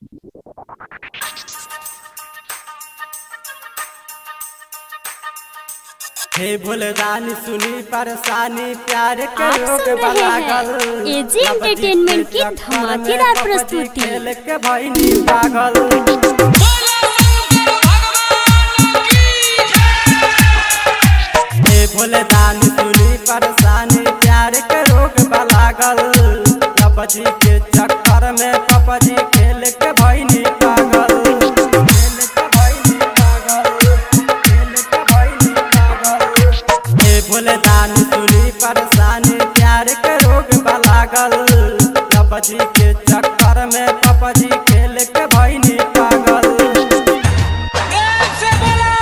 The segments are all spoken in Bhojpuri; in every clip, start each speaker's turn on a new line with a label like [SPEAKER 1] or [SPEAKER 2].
[SPEAKER 1] हे भोलेदानी सुनी परेशानी प्यार के
[SPEAKER 2] आप
[SPEAKER 1] रोग
[SPEAKER 2] सुन रहे
[SPEAKER 1] बलागल
[SPEAKER 2] हैं एजी एंटरटेनमेंट की धमाकेदार प्रस्तुति।
[SPEAKER 1] खेल के भइनी पागल। हे भोलेदानी सुनी परेशानी प्यार के रोग बलागल, लबजी के चक्कर में पपजी खेल के भइनी पागल। खेल के भइनी पागल, खेल के भइनी पागल। हे भोलेदानी सुनी परेशानी प्यार के रोग बलागल, लबजी के चक्कर में पपजी खेल के भइनी पागल।
[SPEAKER 3] एक से बोलो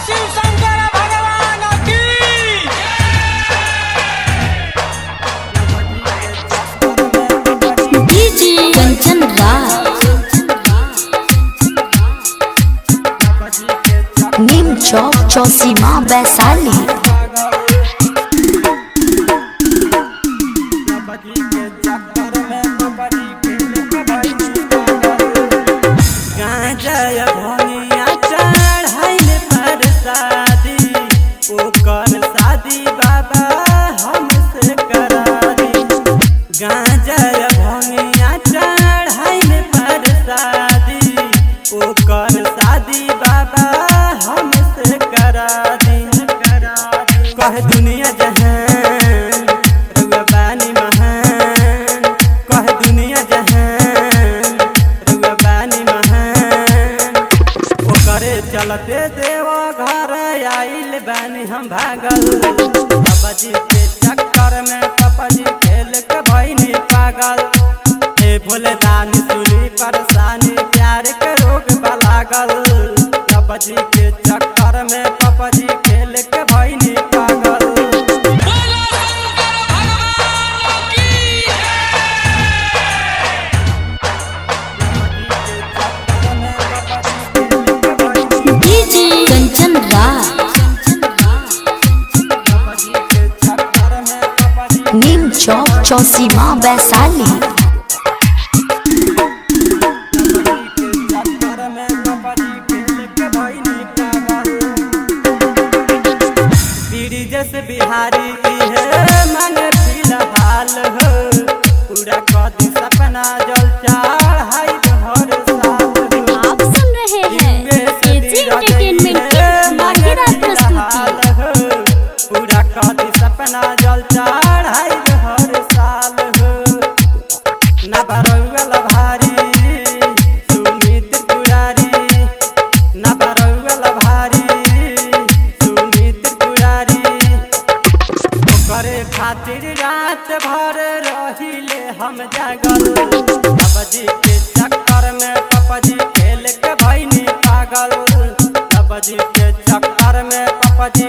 [SPEAKER 3] शिव शंकर भगवान की।
[SPEAKER 2] डीजे कंचन राज,
[SPEAKER 4] नीम चौक चौसीमा वैशाली।
[SPEAKER 1] गांजा भनिया चढ़ाइल पर शादी, ओकर शादी बाबा हमसे करा दी। गांजा भनिया चढ़ाइल पर शादी, ओकर शादी बाबा हमसे करा दी। कह दुनिया जहान रउआ बानी महान, कह दुनिया जहान रउआ बानी महान। ओकरे चलते देवा घर आइल बानी हम भागल, बाबाजी के चक्कर में पपाजी खेल के भइनी पागल। हे भोलेदानी सुनी परेशानी प्यार के रोग बलागल, बाबाजी के चक्कर में पपाजी खेल के भइनी पागल।
[SPEAKER 3] बोलो शंकर भगवान की।
[SPEAKER 2] डीजे
[SPEAKER 4] कंचन राज, नीम चौक चौसीमा वैशाली।
[SPEAKER 1] जस बिहारी है मन फिलहाल हो, पूरा कदी सपना जल चढ़ाई हर साल हो।
[SPEAKER 2] आप सुन रहे हैं एजी एंटरटेनमेंट की धमाकेदार प्रस्तुति।
[SPEAKER 1] पूरा कदी सपना जल चढ़ाई हर साल हो। ना बरौल भारी सुमित पुरारी, ना बरौल भारी सुमित पुरारी। ओकरे खातिर रात भर रहिले हम जागल, बाबाजी के चक्कर में पपाजी खेल के भइनी पागल। बाबाजी के चक्कर में पपाजी